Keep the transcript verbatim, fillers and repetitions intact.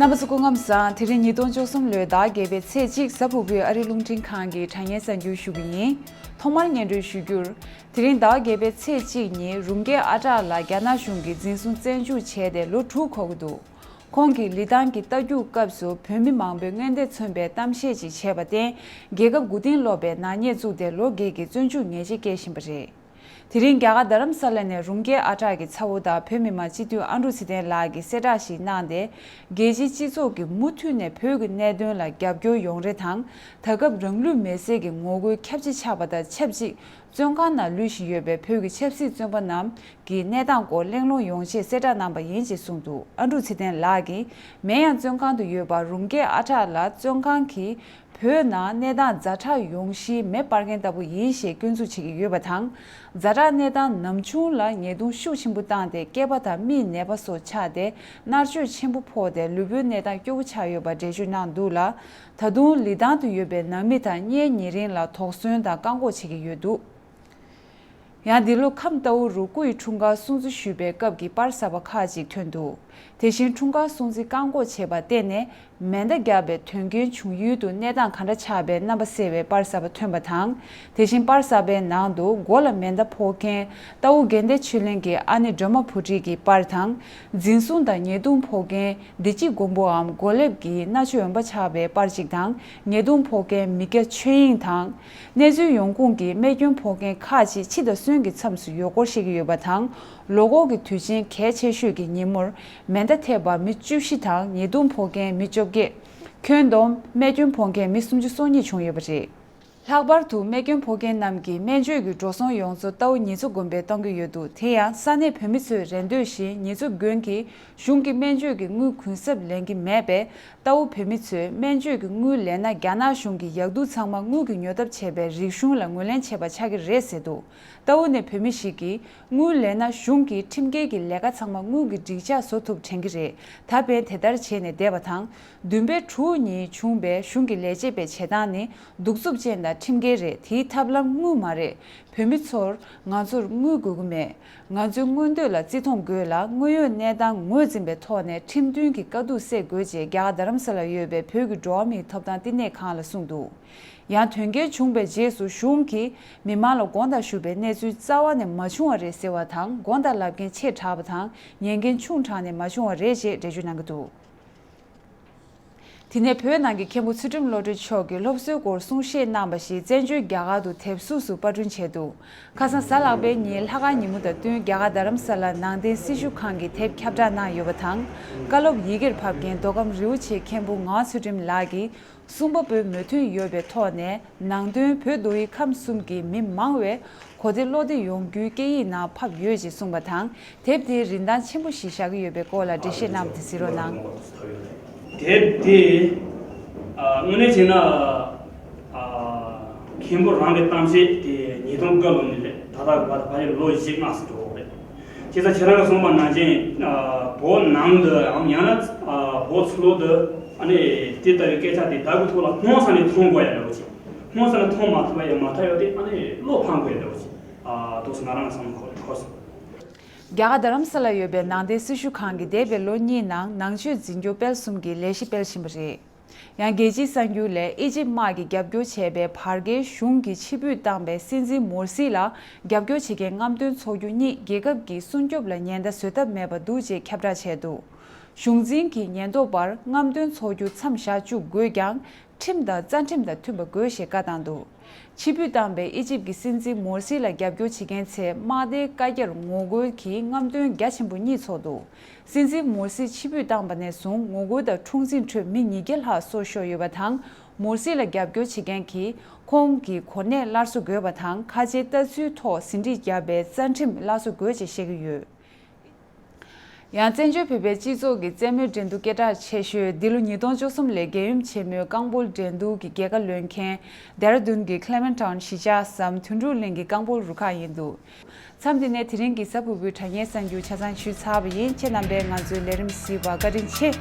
རྣམ་པ་ཚོ་སྐུ་ཁམས་བཟང་། དེ་རིང་ཉིས་སྟོང་བཅུ་གསུམ་ལོའི་ཟླ་བརྒྱད་པའི་ཚེས་གཅིག་གཟའ་ཕུར་བུའི་ཨ་རིའི་རླུང་འཕྲིན་ཁང་གི་དྲ་བརྙན་གསར་འགྱུར་ཞུ་གི་ཡིན། ཐོག་མར་སྙན་སྒྲོན་ཞུ་རྒྱུར། དེ་རིང་ཟླ་བརྒྱད་པའི་ཚེས་གཅིག་ཉིན་རུང་རྒྱས་ཨ་གྲགས་ལགས་རྒྱ་ནག་གཞུང་གིས་འཛིན་བཟུང་བཙོན་འཇུག་བྱས་ཏེ་ལོ་དྲུག་འཁོར་གྱི་འདུག་ཁོང་གི་ལི་ཐང་གི་རྟ་རྒྱུག་སྐབས་སུ་བོད་མི་མང་པོས་སྔོན་བརྡ་མཚོན་པའི་གཏམ་བཤད་ཅིག་བྱས་པར་བརྟེན། རྒྱལ་ཁབ་མགོ་རྟིང་སློག་པའི་ནག་ཉེས་བཙུགས་ཏེ་ལོ་བརྒྱད་ཀྱི་བཙོན་འཇུག་ཉེས་ཆད་བཀལ་བཞིན་པ་རེད། དེ་རིང་རྒྱ་གར་རྡ་རམ་ས་ལ་ནས་རུང་རྒྱས་ཨ་གྲགས་ཀྱི་ཚ་བོ་དང་བོད་མི་མང་སྤྱི་འཐུས་ཨ་འབྲུག་ཚེ་བརྟན་ལགས་ཀྱིས་གསལ་བསྒྲགས་ཤིག་གནང་སྟེ། རྒྱལ་སྤྱིའི་སྤྱི་ཚོགས་ཀྱིས་མུ་མཐུད་ནས་བོད་ཀྱི་གནད་དོན་ལ་རྒྱབ་སྐྱོར་ཡོང་རེ་དང་། ད་སྐབས་རང་ལུས་མེར་སྲེག་གི་ངོ་རྒོལ་ཁྱབ་ཆེ་ཆགས་པ་དང་ཆབས་ཅིག་བཙོན་ཁང་ནང་ལུས་བཞིན་ཡོད་པའི་བོད་ཀྱི་ཆབ་སྲིད་བཙོན་པ་རྣམས་ཀྱི་གནས་སྟངས་སྐོར་གླེང་སློང་ཡོང་ཆེད་གསལ་བསྒྲགས་གནང་པ་ཡིན་ཅེས་གསུངས་འདུག་ཨ་འབྲུག་ཚེ་བརྟན་ལགས་ཀྱིས་མེན་ཡང་བཙོན་ཁང་དུ་ཡོད་པ་རུང་རྒྱས་ཨ་གྲགས་ལགས་བཙོན་ཁང་གི་བོད་ནང་གནས་སྟངས་ཛ་དྲག་ཡོང་གཞིའི་མེ་སྤར་མཁན་ལྟ་བུ་ཡིན་ཞེས་སྐྱོན་འཛུགས་བྱེད་ཀྱི་ཡོད་པ་དང་། ཛ་དྲག་གནས་སྟངས་ནམ་བྱུང་ལ་ཉེས་རྡུང་ཤུགས་ཆེན་པོ་བཏང་སྟེ་སྐེད་པ་དང་མིག་ནད་པ་སོགས་ཆགས་ཏེ་མནར་གཅོད་ཆེན་པོ་ཕོག་སྟེ་ལུས་པོའི་གནས་སྟངས་སྐྱོ་བོ་ཆགས་ཡོད་པ་འགྲེལ་བརྗོད་གནང་འདུག་ལ། ད་དུང་ལི་ཐང་དུ་ཡོད་པའི་ནང་མི་དང་གཉེན་ཉེ་རིང་ལ་དོགས་ཟོན་དང་བཀག་འགོག་བྱེད་ཀྱི་ཡོད་འདུག་ཡང་འདི་ལོ་ཁམས་རྟའུ་རུ་སྐུ་ཡི་འཁྲུངས་སྐར་སྲུང་བརྩི་ཞུས་པའི་སྐབས་ཀྱི་པར་གསར་པ་ཁག་ཅིག་ཐོན་འདུག་དེ་བཞིན་འཁྲུངས་སྐར་སྲུང་བརྩི་བཀག་འགོག་བྱས་པར་བརྟེན་ནས་མེ་མདའ་བརྒྱབ་པའི་དོན་རྐྱེན་བྱུང་ཡུལ་དུ་གནས་སྟངས་ག་འདྲ་ཆགས་པའི་རྣམ་པ་གསལ་བའི་པར་གསར་པ་ཐོན་པ་དང་། དེ་བཞིན་པར་གསར་པའི་ནང་དུ་མགོ་ལ་མེ་མདའ་ཕོག་མཁན་རྟའུ་དགེ་ལྡན་ཆོས་གླིང་གི་ཨ་ནེ་སྒྲོལ་མ་བུ་ཁྲིད་ཀྱི་པར་དང་། འཛིན་བཟུང་དང་ཉེས་རྡུང་ཕོག་མཁན་བདེ་སྐྱིད་མགོན་པོའམ་མགོ་ལེབ་ཀྱི་མནར་གཅོད་འོན་པ་ཆགས་པའི་པར་གཅིག་དང་། ཉེས་རྡུང་ཕོག་མཁན་མི་སྐྱ་ཆོས་དབྱིངས་དང་། གནས་ཚུལ་ཡོང་ཁུངས་ཀྱིས་རྨས་སྐྱོན་ཕོག་མཁན་ཁག་ཅིག་འཆི་དང་གསོན་གྱི་མཚམས་སུ་ཡོད་སྐོར་བཤད་ཀྱི་ཡོད་པ་དང་། ལོ་འཁོར་གྱི་དུས་ཆེན་གལ་ཆེ་ཤོས་ཀྱི་ཉིན་མོར་མེ་མདའ་ཐེབས་པ་མི་བཅུ་བཞི་དང་ཉེས་རྡུང་ཕོག་མཁན་མི་བཅོ་བརྒྱད། ཁྱོན་བསྡོམས་རྨས་སྐྱོན་ཕོག་མཁན་མི་སུམ་ཅུ་སོ་གཉིས་བྱུང་ཡོད་པ་རེད། ལྷག་པར་དུ་རྨས་སྐྱོན་ཕོག་མཁན་རྣམས་ཀྱི་སྨན་བཅོས་ཀྱི་འགྲོ་སོང་ཡོངས་རྫོགས་རྟའུ་ཉེ་མཚོ་དགོན་པས་གཏོང་གི་ཡོད་འདུག་དེ་ཡང་ས་གནས་བོད་མི་ཚོས་རེ་འདོད་བཞིན་ཉེ་མཚོ་དགོན་གྱིས་གཞུང་གི་སྨན་བཅོས་ཀྱི་དངུལ་གུན་གསབ་ལེན་གྱི་མེད་པས། རྟའུ་བོད་མི་ཚོས་སྨན་བཅོས་ཀྱི་དངུལ་ལེན་ན་རྒྱ་ནག་གཞུང་གིས་ཡག་སྡུག་ཚང་མ་དངུལ་གྱིས་ཉོ་ཐབས་བྱས་པའི་རིག་གཞུང་ལ་ངོས་ལེན་བྱས་པ་ཆགས་ཀྱི་རེད་ཟེར་འདུག་རྟའུ་ནས་བོད་མི་ཞིག་གིས་དངུལ་ལེན་ན་གཞུང་གིས་ཁྲིམས་འགལ་གྱི་ལས་ཀ་ཚང་མ་དངུལ་གྱི་འགྲིག་འཇགས་བཟོ་ཐུབ་དྲན་གྱི་རེད། ད་ཕན་དེ་ལྟར་བྱས་ནས་བསྡད་པ་དང་། བདུན་པའི་དྲུག་ཉིན་བྱུང་བའི་གཞུང་གི་ལས་བྱེད་པའི་བྱེད་སྟངས་ནི་གདུག་རྩུབ་ཅན་དང་ཁྲིམས་འགལ་རེད། དེའི་ཐབས་ལམ་དངུལ་མ་རེད། བོད་མི་ཚོར་ང་ཚོར་དངུལ་དགོས་ཀྱི་མེད། ང་ཚོའི་མངོན་འདོད་ལ་བརྩི་མཐོང་དགོས་ལ་དངོས་ཡོད་གནས་སྟངས་ངོས་འཛིན་པའི་ཐོག་ནས་ཁྲིམས་མཐུན་གྱི་དཀའ་སྡུག་སེལ་དགོས་ཅེས་རྒྱ་གར་རྡ་རམ་ས་ལར་ཡོད་པའི་བོད་ཀྱི་འགྲོ་བ་མིའི་ཐོབ་ཐང་བསྟི་གནས་ཁང་ལ་གསུངས་འདུག་ཡང་དོན་རྐྱེན་བྱུང་བའི་རྗེས་སུ་གཞུང་གིས་མི་མང་ལ་དགོངས་དག་ཞུ་བའི་གནས་ཚུལ་རྩ་བ་ནས་མ་བྱུང་བ་རེད་ཟེར་བ་དང་དགོངས་དག་ལབ་མཁན་ཆེ་དྲགས་པ་དང་ཉན་མཁན་ཆུང་དྲགས་ནས་མ་བྱུང་བ་རེད་ཅེས་འགྲེལ་བརྗོད་གནང་གི་འདུག་དེ་ནས་བོད་ནང་གི་མཁན་པོ་ཚུལ་ཁྲིམས་བློ་གྲོས་མཆོག་གིས་སློབ་གསོའི་སྐོར་གསུང་བཤད་གནང་བ་ཞིག་བཙན་བྱོལ་རྒྱ་གར་དུ་དེབ་གཟུགས་སུ་པར་སྐྲུན་བྱས་འདུག་ཁ་སང་གཟའ་ལྷག་པའི་ཉིན་ལྷག་དཀར་ཉིན་མོ་དང་བསྟུན་རྒྱ་གར་རྡ་རམ་ས་ལར་ནང་བསྟན་སྲི་ཞུ་ཁང་གིས་དེབ་ཁྱབ་བསྒྲགས་གནང་ཡོད་པ་དང་། བཀའ་སློབ་ཡི་གེར་ཕབ་མཁན་མདོ་ཁམས་རི་བོ་ཆེའི་མཁན་པོ་ངག་ཚུལ་ཁྲིམས་ལགས་ཀྱིས། གསུམ་པ་པོའི་མོས་མཐུན་ཡོད་པའི་ཐོག་ནས་ནང་དོན་བོད་མདོ་དབུས་ཁམས་གསུམ་གྱི་མི་མང་བས་གོ་བདེ་བློ་བདེ་ཡོང་རྒྱུའི་སྐད་ཡིག་ནང་ཕབ་ཡོད་ཅེས་གསུངས་པ་དང་། དེབ་དེའི་རིན་ཐང་ཆེན་པོ་ཞིག་བཞག་གི་ཡོད་པའི་སྐོར་ལ་འགྲེལ་བཤད་གནང་བ་དེ་གཟིགས་རོགས་གནང་། དེབ་དེ་ཨ་དངོས་གནས་བྱས་ན་ཨ་མཁན་པོ་རང་གི་གཏམ་བཤད་དེ་ཉིས་སྟོང་བརྒྱད་ལོ་ནས་རེད། ད་ལྟ་བར་དུ་ཕལ་ཆེར་ལོ་བཞི་ལྔ་ཙམ་འགྲོ་གི་རེད། བྱས་ཙང་ཁྱེད་རང་གིས་གསུངས་པ་ནང་བཞིན་ཨ་བོད་ནང་དུའམ་ཡང་ན་ཨ་བོད་ཕྱི་ལོགས་དུ་ཨ་ནི་དེ་ལྟ་བུའི་སྐད་ཆ་དེ་བདག་གི་ཐོག་ལ་སྔོན་ས་ནས་མཐོང་དགོས་ཡ་འདྲ་བོ་ཅིག་སྔོན་ས་ནས་མཐོང་མ་ཐུབ་པ་ཡང་མ་མཐའ་ཡོད་དེ་ཨ་ནི་བློ་ཕམ་དགོས་ཡ་འདྲ་བོ་ཅིག་ཨ་འདུག་སེ་ང་རང་གི་བསམ་བློ་འཁོར་འཁོར་སོང་། རྒྱ་གར་རྡ་རམ་ས་ལར་ཡོད་པའི་ནང་བསྟན་སྲི་ཞུ་ཁང་གིས་འདས་པའི་ལོ་གཉིས་ནང་ནང་ཆོས་འཛིན་སྐྱོང་སྤེལ་གསུམ་གྱི་ལས་གཞི་སྤེལ་བཞིན་པ་རེད། ཡང་རྒྱལ་སྤྱིའི་གསར་འགྱུར་ལས་ཨི་ཇིབ་དམག་གིས་རྒྱབ་སྐྱོར་བྱས་པའི་བར་བརྒལ་གཞུང་གིས་ཕྱིར་འབུད་བཏང་བའི་སྲིད་འཛིན་མོར་སི་ལ་རྒྱབ་སྐྱོར་བྱེད་མཁན་རྔམ་སྟོན་ཚོགས་རྒྱུ་གཉིས་རྒྱལ་ཁབ་ཀྱི་སྲུང་སྐྱོབ་ལ་ཉེན་བརྡ་བཟོ་ཐབས་མེད་པ་འདུག་ཅེས་ཁྱབ་བསྒྲགས་བྱས་འདུག་གཞུང་འཛིན་གྱི་ཉེན་རྟོག་པར་རྔམ་སྟོན་ཚོགས་རྒྱུ་མཚམས་བཞག་བཅུག་དགོས་ཀྱང་། ཁྲིམས་དང་རྩ་ཁྲིམས་དང་མཐུན་པ་དགོས་ཞེས་བཀའ་བཏང་འདུག་ཕྱིར་འབུད་བཏང་བའི་ཨི་ཇིབ་ཀྱི་སྲིད་འཛིན་མོར་སི་ལ་རྒྱབ་སྐྱོར་བྱེད་མཁན་ཚོས་དམག་སྡེའི་བཀའ་རྒྱར་ངོ་རྒོལ་གྱི་རྔམ་སྟོན་རྒྱ་ཆེན་པོ་གཉིས་ཚོགས་འདུག་སྲིད་འཛིན་མོར་སི་ཕྱིར་འབུད་བཏང་བ་ནས་བཟུང་ངོ་རྒོལ་དང་འཁྲུག་འཛིང་ཁྲོད་མི་ཉིས་བརྒྱ་ལྷག་སྲོག་ཤོར་ཡོད་པ་དང་། མོར་སི་ལ་རྒྱབ་སྐྱོར་བྱེད་མཁན་གྱིས་ཁོང་གི་གོ་གནས་སླར་གསོ་དགོས་པ་དང་། ཁ་ཆེའི་ལྟ་ཚུལ་ཐོག་ཟིན་བྲིས་བརྒྱབ་པའི་རྩ་ཁྲིམས་སླར་གསོ་དགོས་ཅེས་བཤད་ཀྱི་ཡོད། ཡང་བཙན་བྱོལ་བོད་པའི་སྤྱི་ཚོགས་ཀྱི་རྩེད་མོའི་འགྲན་བསྡུར་སྐད་གྲགས་ཆེ་ཤོས་འདི་ལོ་ཉིས་སྟོང་བཅུ་གསུམ་ལོའི་རྒྱལ་ཡུམ་ཆེན་མོའི་རྐང་སྤོལ་འགྲན་བསྡུར་གྱི་རྒྱལ་ཁ་ལོན་མཁན་ལྡེ་ར་ལྡུན་གྱི་ཁི་ལེ་མེན་ཊོན་གཞིས་ཆགས་སམ་དོན་གྲུབ་གླིང་གི་རྐང་སྤོལ་རུ་ཁག་ཡིན་འདུག་མཚམས་འདི་ནས་དེ་རིང་གི་གཟའ་ཕུར་བུའི་དྲ་བརྙན་གསར་འགྱུར་ཆ་ཚང་ཞུས་ཚར་བ་ཡིན། ཁྱེད་རྣམ་པས་ང་ཚོའི་ལས་རིམ་གཟིགས་པར་བཀའ་དྲིན་ཆེ།